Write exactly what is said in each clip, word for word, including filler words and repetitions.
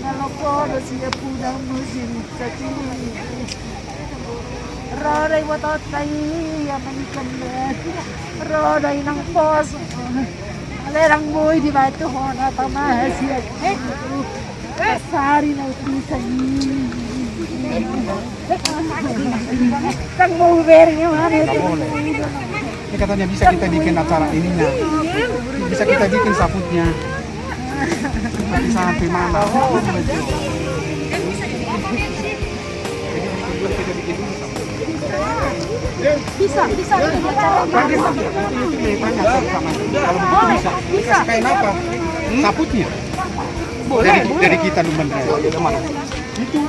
Olo podo sian punang musim sati. Ro do ibotonta i, ia manikan. Ro do inang poso. Alai ndang boi dibatu hona tama sian. Sari na utusan i. Kan mau beri mana? Nggak boleh. Ini katanya bisa kita bikin acara ininya. Bisa kita bikin saputnya. Tapi sampai mana? Bisa, bisa. Kan bisa. Itu tanya sama. Kalau begitu bisa. Bisa. Kayak apa? Saputnya. Boleh, dari, boleh. Dari kita lu bener. Itu.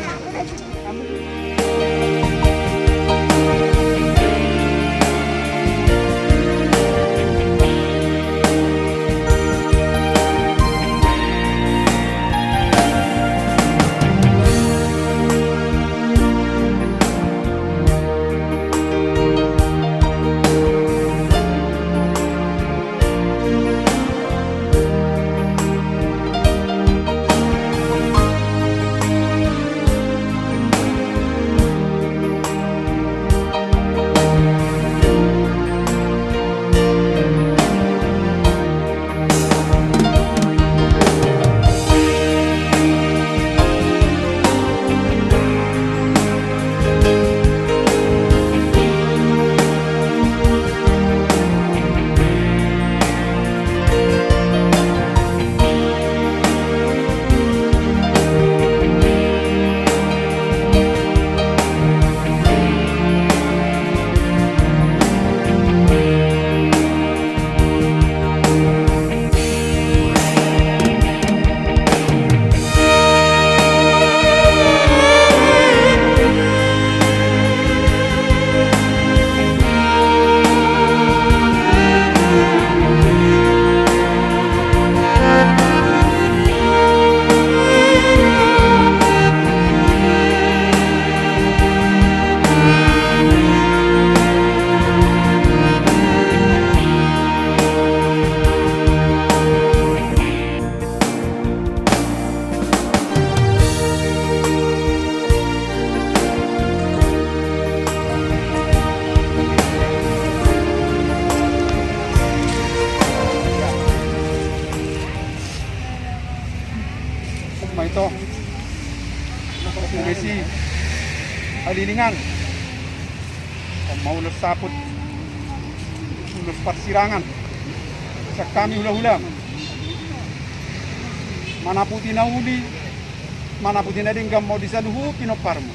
Maito. Besi. Alilingan. Maulus saput. Ulus parsirangan. Sian hami hulahula. Manaputi na uli. Manaputi na denggan ma di saluhut pinomparmu.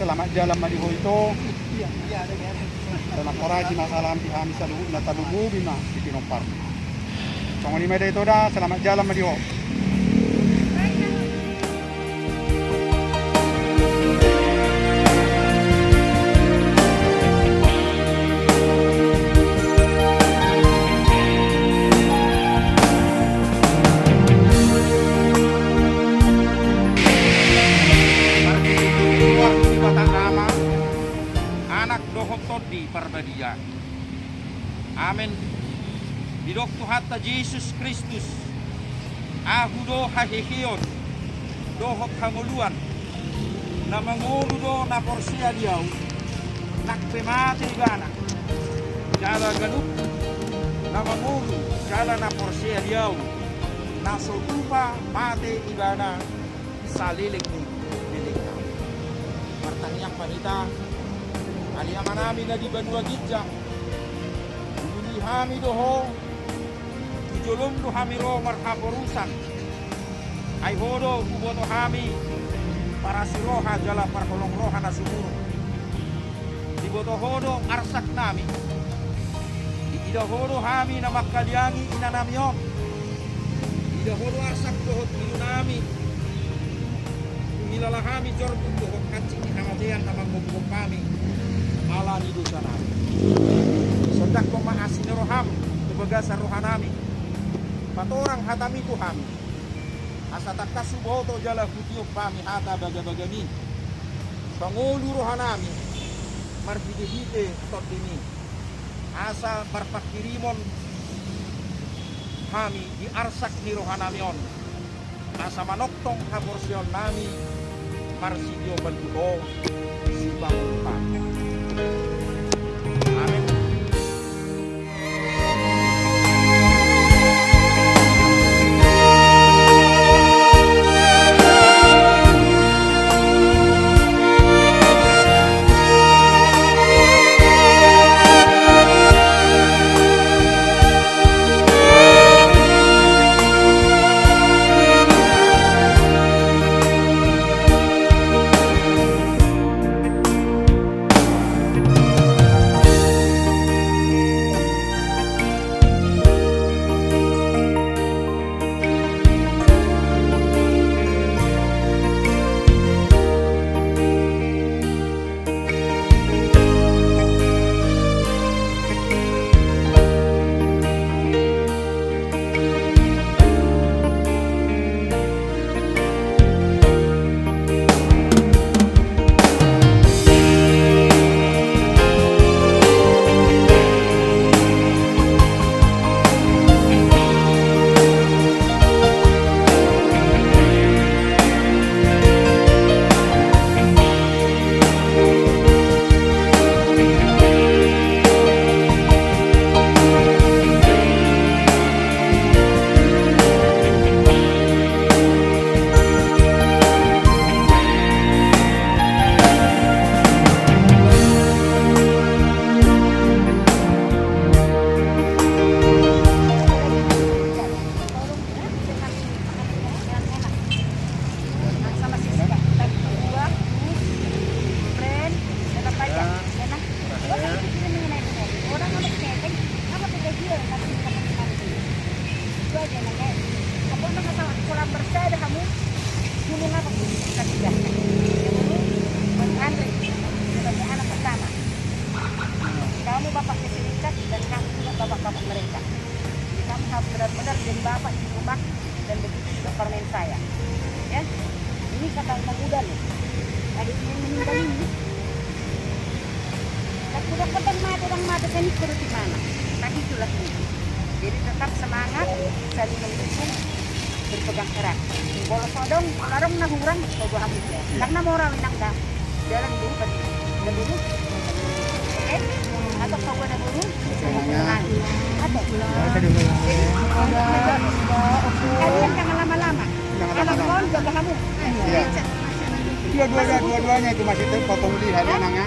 Selamat jalan ma di ho ito. Selamat horas ma salam di hami saluhutna, tarlumobi ma di pinomparmu. Songon i ma da ito da, selamat jalan ma di ho. Marhite Tuhan Debata Ama, Anak dohot Tondi Parbadia. Amen. Didok Tuhanta Jesus Kristus, ahu do haheheon dohot hangoluan. Na mangolu do na porsea di ahu, nang pe mate ibana. Jala ganup na mangolu jala na porsea di ahu, na so tupa mate ibana saleleng ni lelengna. Martangiang ma hita. Ale Amanami na di banua ginjang, diuduti hami do Ho, tu jolom do hami ro marhaporusan. Ai Ho do huboto hami parasi roha jala parholong roha na sumurung. Diboto Ho do arsaknami. Diida Ho do hami na manghaliangi inanami on. Diida Ho do arsak dohot ngolunami. Tung hilala hami jorbut dohot hansit ni hamatean na manggomgom hami ala ni dosanami. Sondanghon ma asi ni roham tu bagasan rohanami. Patorang hatami tu hami, asa tangkas huboto jala hutiop hami hata bagabagami. Pangolu rohanami marhitehite Tondimi, asa marpanghirimon hami di arsak ni rohanami on. asa manongtong haporseaonnami marsidio-Ho, Sipangupa. Amen. Kamu bapak Esi Richard dan kamu juga bapak-bapak mereka. Jadi kamu harus benar-benar jadi bapak di rumah dan begitu juga parumaen saya. Ya, ini kata anak muda loh. Ada yang meninggal ini. Tapi udah kadang mati, orang mati kan itu di mana? Nah, itulah ini. Jadi tetap semangat, saling mendukung, berpegang erat. Molo so adong, molo adong na hurang, so dua habis ya. Iya. Karena moral inang da. Jalan dulu, Pak. Jalan dulu. Oke? Atau kau ada dulu? Semangat. Atau? Kalian jangan lama-lama. Jangan lama-lama. Anak kau jaga kamu. Iya. Dua-duanya, dua-duanya itu masih terpotong lihat anaknya.